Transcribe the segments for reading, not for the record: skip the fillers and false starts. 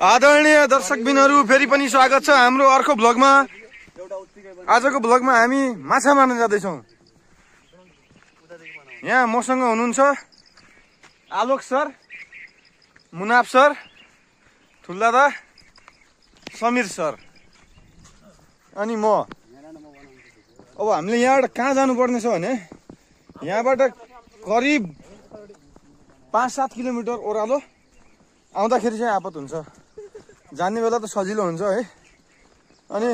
आदरणीय दर्शकबिनहरु फेरि पनि स्वागत छ हाम्रो अर्को भ्लगमा। आजको भ्लगमा हामी माछा मार्न जाँदैछौँ। यहाँ मसँग हुनुहुन्छ आलोक सर, मुनाफ सर, ठुल्दादा, समीर सर अनि म। अब हामीले यहाँबाट कहाँ जानुपर्ने छ भने यहाँबाट करिब 5-7 किलोमिटर ओह्रालो आउँदाखेरि चाहिँ आपत हुन्छ। जाने बेला त सजिलो हुन्छ है। अनि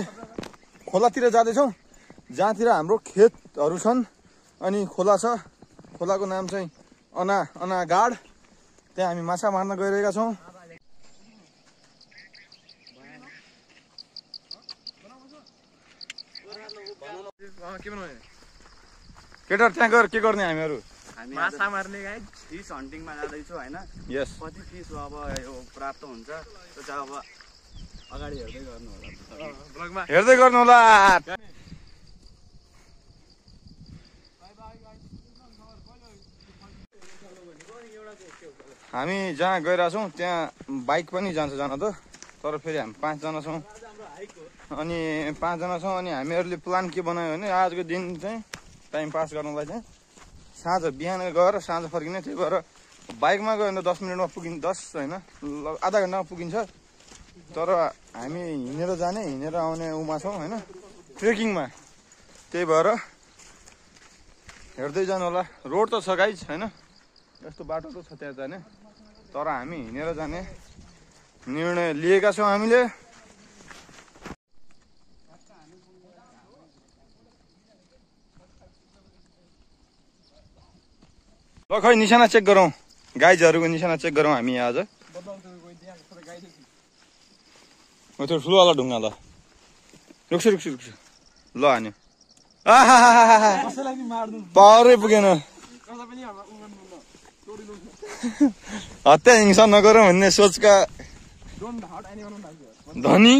खोलातिर जाँदैछौँ जहाँतिर हाम्रो खेतहरू छन् अनि खोला छ। खोलाको नाम चाहिँ अनागाड। त्यहाँ हामी माछा मार्न गइरहेका छौँ। केटाहरु त्यहाँ गएर के गर्ने हामीहरू? माछा मार्ने गाइस, फिस हन्टिङमा जाँदैछु हैन। यस, कति फिस अब यो प्राप्त हुन्छ त्यो चाहिँ अब अगाडि हेर्दै गर्नु होला। ब्लगमा हेर्दै गर्नु होला। हामी जहाँ गइरहेछौँ त्यहाँ बाइक पनि जान्छ जान त, तर फेरि हामी 5 जना छौँ। अनि 5 जना छौँ अनि हामीहरूले प्लान के बनायो भने आजको दिन चाहिँ टाइम पास गर्नलाई चाहिँ साँझ बिहान गएर साँझ फर्किने। त्यही भएर बाइकमा गयो भने 10 मिनटमा पुगिन्छ, 10 होइन आधा घन्टामा पुगिन्छ। तर हामी हिँडेर जाने, हिँडेर आउने उमा छौँ होइन, ट्रेकिङमा। त्यही भएर हेर्दै जानु होला। रोड त छ गाइज होइन, यस्तो बाटो त छ त्यहाँ जाने, तर हामी हिँडेर जाने निर्णय लिएका छौँ हामीले। ल खै निशाना चेक गरौँ, गाइजहरूको निशाना चेक गरौँ हामी आज। त्यो ठुलोवाला ढुङ्गा ल, रुक्छु ल हान्यो। पावरै पुगेन। हत्या हिंसा नगरौँ भन्ने सोचका धनी।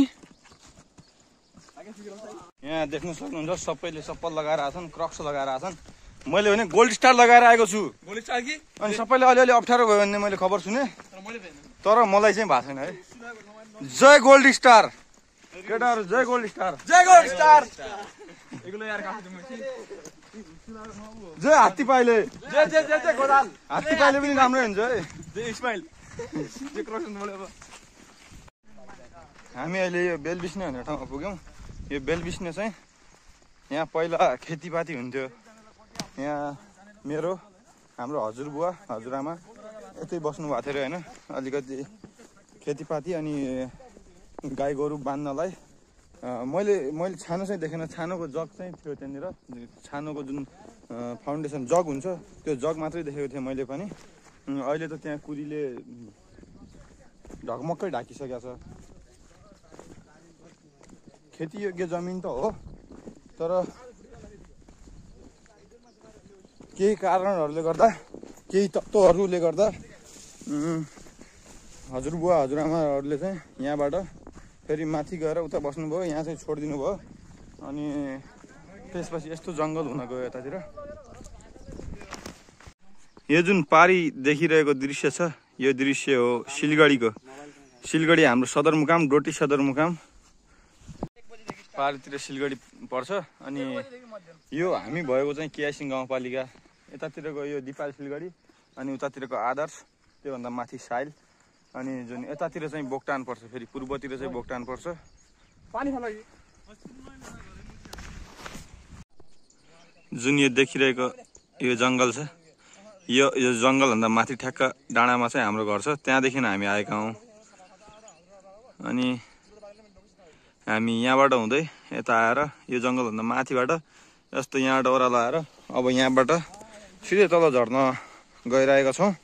यहाँ देख्न सक्नुहुन्छ सबैले चप्पल लगाएर आछन्, क्रक्स लगाएर आछन्। मैले भने गोल्ड स्टार लगाएर आएको छु। गोल्ड स्टार कि? अनि सबैले अलिअलि अप्ठ्यारो भयो भन्ने मैले खबर सुने, तर मलाई चाहिँ भएको छैन है। जय गोल्ड स्टार केटाहरू, जय गोल्ड स्टार, जय गोल्ड स्टार। जय हात्ती पाइले, जय जय जय जय गोदाल। हात्ती पाइले पनि राम्रै हुन्छ है। जय इस्माइल। जय क्रसन बोले अब। हामी अहिले यो बेलबिस्ने भन्ने ठाउँमा पुग्यौँ। यो बेलबिस्ने चाहिँ यहाँ पहिला खेतीपाती हुन्थ्यो। यहाँ हाम्रो हजुरबुवा हजुरआमा यतै बस्नु भएको थियो होइन। अलिकति खेतीपाती अनि गाई गोरु बान्नलाई मैले छानो चाहिँ देखेन। छानोको जग चाहिँ थियो त्यहाँनिर, छानोको जुन फाउन्डेसन जग हुन्छ त्यो जग मात्रै देखेको थिएँ मैले पनि। अहिले त त्यहाँ कुरीले ढकमक्कै ढाकिसकेको छ। खेतीयोग्य जमिन त हो, तर केही कारणहरूले गर्दा, केही तत्त्वहरूले गर्दा हजुरबुवा हजुरआमाहरूले चाहिँ यहाँबाट फेरि माथि गएर उता बस्नुभयो, यहाँ चाहिँ छोडिदिनु भयो। अनि त्यसपछि यस्तो जङ्गल हुन गयो यतातिर। यो जुन पारी देखिरहेको दृश्य छ, यो दृश्य हो सिलगढीको। सिलगढी हाम्रो सदरमुकाम, डोटी सदरमुकाम। पारीतिर सिलगढी पर्छ। अनि यो हामी भएको चाहिँ केआइसिङ गाउँपालिका। यतातिरको यो दिपाल सिलगढी, अनि उतातिरको आदर्श, त्योभन्दा माथि साइल, अनि जुन यतातिर चाहिँ बोक्टान पर्छ, फेरि पूर्वतिर चाहिँ बोक्टान पर्छ। जुन यो देखिरहेको यो जङ्गल छ, यो जङ्गलभन्दा माथि ठ्याक्क डाँडामा चाहिँ हाम्रो घर छ। त्यहाँदेखि हामी आएका हौँ। अनि हामी यहाँबाट हुँदै यता आएर यो जङ्गलभन्दा माथिबाट यस्तो यहाँबाट ओह्रालो आएर अब यहाँबाट सिधै तल झर्न गइरहेका छौँ।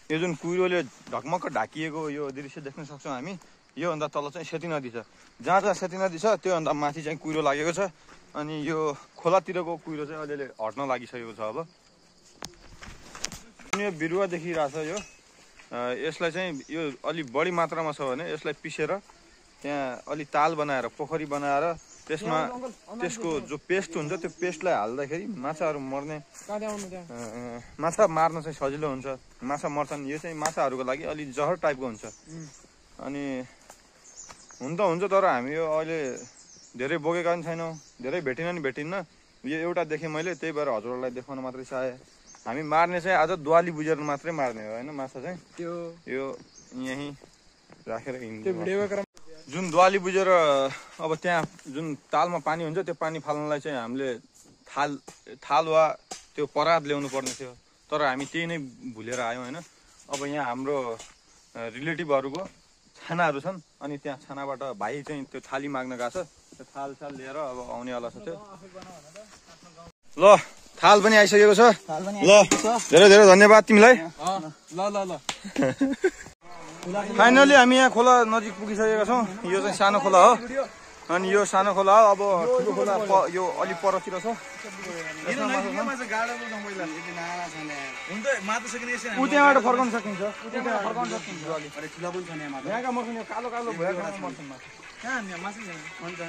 यो जुन कुहिरोले ढकमक्क ढाकिएको यो दृश्य देख्न सक्छौँ हामी। योभन्दा तल चाहिँ सेती नदी छ। जहाँ जहाँ सेती नदी छ त्योभन्दा माथि चाहिँ कुहिरो लागेको छ। अनि यो खोलातिरको कुहिरो चाहिँ अलिअलि हट्न लागिसकेको छ अब। यो बिरुवा देखिरहेछ। यो यसलाई चाहिँ यो अलि बढी मात्रामा छ भने यसलाई पिसेर त्यहाँ अलि ताल बनाएर, पोखरी बनाएर त्यसमा त्यसको जो पेस्ट हुन्छ त्यो पेस्टलाई हाल्दाखेरि माछाहरू मर्ने माछा मार्न चाहिँ सजिलो हुन्छ माछा मर्छन् यो चाहिँ माछाहरूको लागि अलि जहर टाइपको हुन्छ अनि हुन त हुन्छ तर हामी यो अहिले धेरै बोकेका पनि छैनौँ धेरै भेटिन्न यो एउटा देखेँ मैले त्यही भएर हजुरहरूलाई देखाउन मात्रै चाहे हामी मार्ने चाहिँ आज दुवाली बुझेर मात्रै मार्ने हो होइन माछा चाहिँ त्यो यो यहीँ राखेर हिँड्नु जुन दुवाली बुझेर अब त्यहाँ जुन तालमा पानी हुन्छ त्यो पानी फाल्नलाई चाहिँ हामीले थाल वा त्यो परात ल्याउनु पर्ने थियो तर हामी त्यही नै भुलेर आयौँ होइन अब यहाँ हाम्रो रिलेटिभहरूको छानाहरू छन् अनि त्यहाँ छानाबाट भाइ चाहिँ त्यो थाली माग्न गएको छ त्यो थाल लिएर अब आउनेवाला छ त्यो ल थाल पनि आइसकेको छ ल धेरै धेरै धन्यवाद तिमीलाई ल फाइनली हामी यहाँ खोला नजिक पुगिसकेका छौँ यो चाहिँ सानो खोला हो अनि यो सानो खोला हो अब ठुलो खोला यो अलिक परतिर छ ऊ त्यहाँबाट फर्काउन सकिन्छ यहाँका मर्छन् यो कालो कालो भएर मर्छन्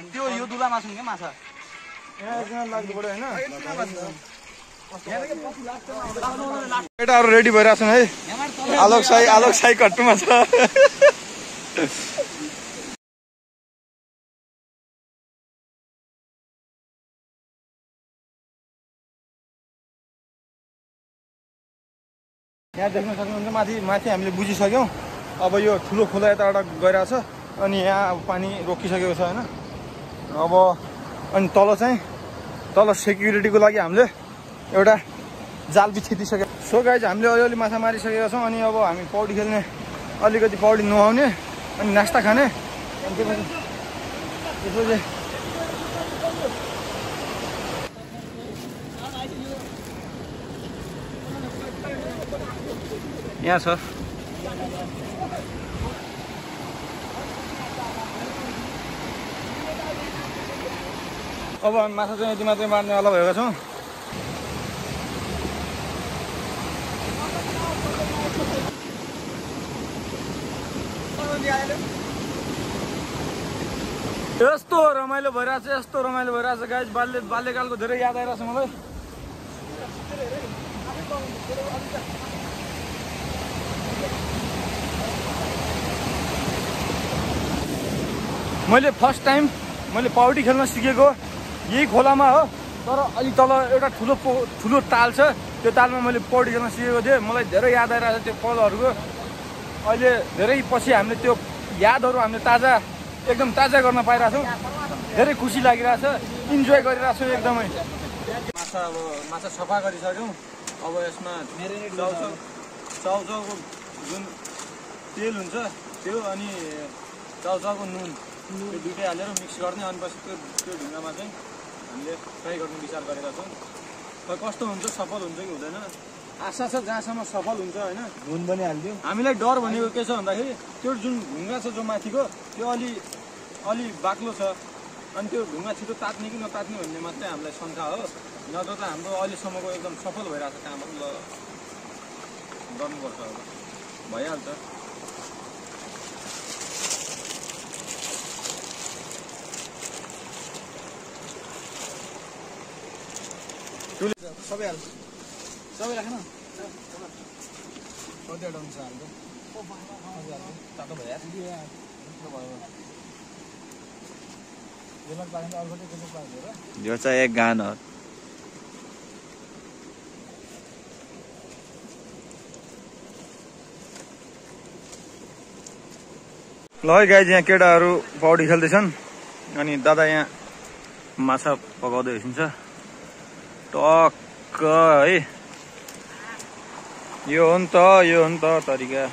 त्यो यो दुला मासु क्या माछा यहाँ एकजना लाग्नु पऱ्यो होइन केटाहरू रेडी भइरहेछन् है आलोक साई कट्टुमा छ यहाँ देख्न सक्नुहुन्छ माथि हामीले बुझिसक्यौँ अब यो ठुलो खोला यताबाट गइरहेछ अनि यहाँ पानी रोकिसकेको छ होइन अब अनि तल सेक्युरिटीको लागि हामीले एउटा जाल बिछिदिसक्यो सो गाइज हामीले अलिअलि माछा मारिसकेका छौँ अनि अब हामी पौडी खेल्ने अलिकति पौडी नुहाउने अनि नास्ता खाने अनि त्यसपछि यहाँ छ अब हामी माछा चाहिँ यति मात्रै मार्नेवाला भएका छौँ यस्तो रमाइलो भइरहेछ गाइज बाल्यकालको धेरै याद आइरहेछ मलाई मैले फर्स्ट टाइम मैले पौडी खेल्न सिकेको यही खोलामा हो तर अलि तल एउटा ठुलो ताल छ त्यो तालमा मैले पौडी खेल्न सिकेको थिएँ मलाई धेरै याद आइरहेछ त्यो पलहरूको अहिले धेरै पछि हामीले त्यो यादहरू हामीले एकदम ताजा गर्न पाइरहेछौँ धेरै खुसी लागिरहेछ इन्जोय गरिरहेछौँ एकदमै माछा सफा गरिसक्यौँ अब यसमा चाउचाउको जुन तेल हुन्छ त्यो अनि चाउचाउको नुन त्यो दुइटै हालेर मिक्स गर्ने अनि पछि त्यो ढुङ्गामा चाहिँ हामीले फ्राई गर्ने विचार गरेका छौँ खै कस्तो हुन्छ सफल हुन्छ कि हुँदैन आशा छ जहाँसम्म सफल हुन्छ होइन नुन पनि हालिदियो हामीलाई डर भनेको के छ भन्दाखेरि त्यो जुन ढुङ्गा छ जो माथिको त्यो अलि बाक्लो छ अनि त्यो ढुङ्गा छिटो तात्ने कि नतात्ने भन्ने मात्रै हामीलाई शङ्का हो नत्र त हाम्रो अहिलेसम्मको एकदम सफल भइरहेको छ काम ल गर्नुपर्छ अब भइहाल्छ सबै राख्न कतिवटा हुन्छ हाम्रो तातो भयो यो चाहिँ एक गान हो ल है गाइज यहाँ केटाहरू पौडी खेल्दैछन् अनि दादा यहाँ माछा पकाउँदै हुनुहुन्छ टक्क है यो हो नि त तरिका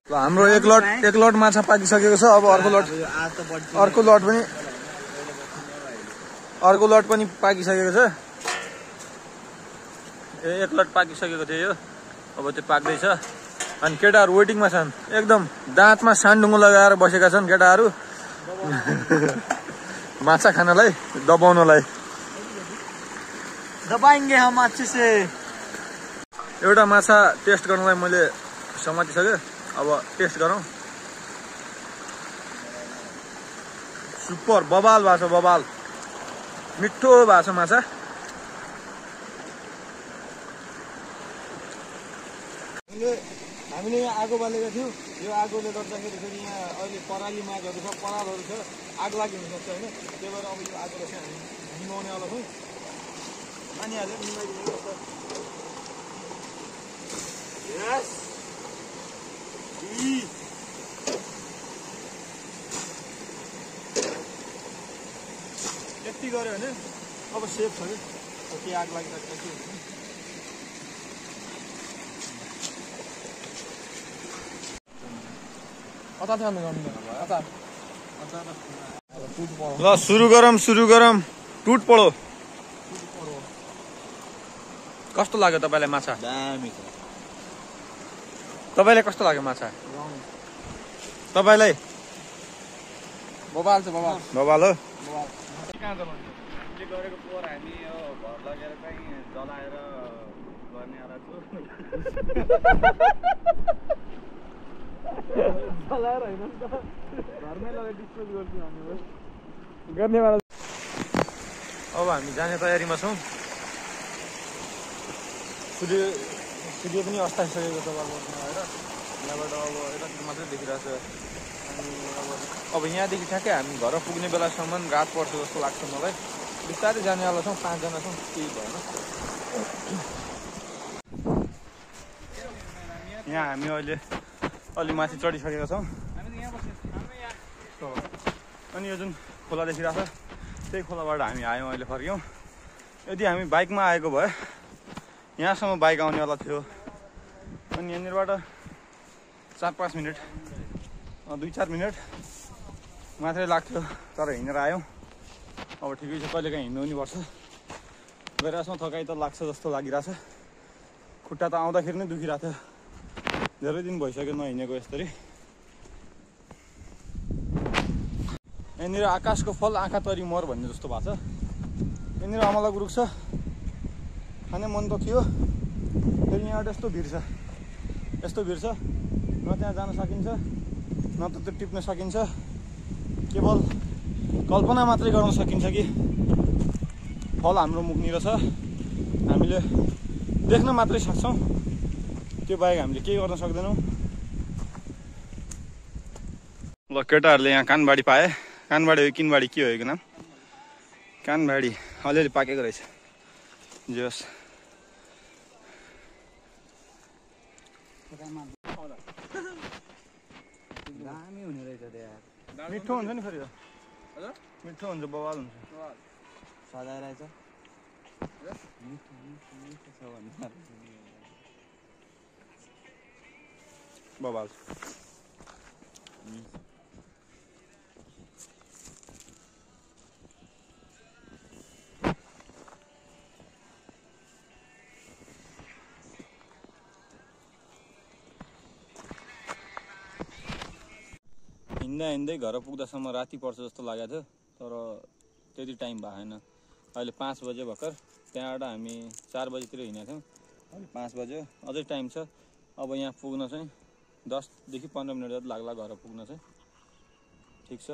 ल हाम्रो एक लट माछा पाकिसकेको छ अब अर्को लट पनि पाकिसकेको छ एक लट पाकिसकेको थियो यो अब त्यो पाक्दैछ अनि केटाहरू वेटिङमा छन् एकदम दाँतमा सानडुङ्गो लगाएर बसेका छन् केटाहरू माछा खानलाई दबाउनलाई दबाएंगे हम अच्छे से एउटा माछा टेस्ट गर्नलाई मैले समातिसकेँ अब टेस्ट गरौँ सुपर बबाल भएको छ बबाल मिठो भएको छ माछा हामीले यहाँ आगो बालेका थियौँ यो आगोले गर्दाखेरि फेरि यहाँ अहिले पराली मागहरू छ परालहरू छ आग लागि हुनसक्छ होइन त्यही भएर अब यो आगोलाई चाहिँ हामी निभाउनेवाला छौँ पानीहाल्यो निभाइदिनु पर्छ यति गऱ्यो भने अब सेफ छ कि के आग लागिरहेको के हुन्छ ल सुरु गरौँ टुट पढो कस्तो लाग्यो तपाईँलाई माछा दामी छ तपाईँलाई कस्तो लाग्यो माछा तपाईँलाई बबाल छ बबाल बबाल हो कहाँ जलाउने के गरेको पोहोर हामी यो घर लगेर चाहिँ जलाएर गर्नेवाला छु जलाएर होइन नि त घरमै लगेर डिस्पोज गर्छु हामी गर्नेवाला अब हामी जाने तयारीमा छौँ सूर्य पनि अस्ताइसकेको छ बालबोटमा आएर यहाँबाट अब यतातिर मात्रै देखिरहेको छ अनि अब यहाँदेखि ठ्याक्कै हामी घर पुग्ने बेलासम्म रात पर्छ जस्तो लाग्छ मलाई बिस्तारै जानेवाला छौँ 5 जना छौँ केही भएन यहाँ हामी अहिले अलि माथि चढिसकेका छौँ अनि यो जुन खोला देखिरहेको छ त्यही खोलाबाट हामी आयौँ अहिले फर्क्यौँ यदि हामी बाइकमा आएको भए यहाँसम्म बाइक आउनेवाला थियो अनि यहाँनिरबाट 4-5 मिनट 2-4 मिनट मात्रै लाग्थ्यो तर हिँडेर आयौँ अब ठिकै छ कहिले काहीँ हिँड्नु पनि पर्छ गइरहेछौँ थकाइ त लाग्छ जस्तो लागिरहेछ खुट्टा त आउँदाखेरि नै दुखिरहेको थियो धेरै दिन भइसक्यो नहिँडेको यसरी यहाँनिर आकाशको फल आँखा तरी मर भन्ने जस्तो भएको छ यहाँनिर अमलाको रुख छ खाने मन त थियो फेरि यहाँबाट यस्तो भिर छ न त्यहाँ जान सकिन्छ न त त्यो टिप्न सकिन्छ केवल कल्पना मात्रै गर्न सकिन्छ कि फल हाम्रो मुखनिर छ हामीले देख्न मात्रै सक्छौँ त्यो बाहेक हामीले केही गर्न सक्दैनौँ ल केटाहरूले यहाँ कानबाडी पाए कानबाडी हो किनबाडी के हो यो नाम कानबाडी अलिअलि पाकेको रहेछ जस दामी हुने रहेछ त्यहाँ मिठो हुन्छ नि फेरि मिठो हुन्छ बवाल हुन्छ सजाय रहेछ मिठो छ भन्ने बवाल हिँड्दै घर पुग्दासम्म राति पर्छ जस्तो लागेको थियो तर त्यति टाइम भएन अहिले 5 बजे भर्खर त्यहाँबाट हामी 4 बजीतिर हिँडेको थियौँ अहिले 5 बज्यो अझै टाइम छ अब यहाँ पुग्न चाहिँ 10 देखि 15 मिनट जति लाग्ला घर पुग्न चाहिँ ठिक छ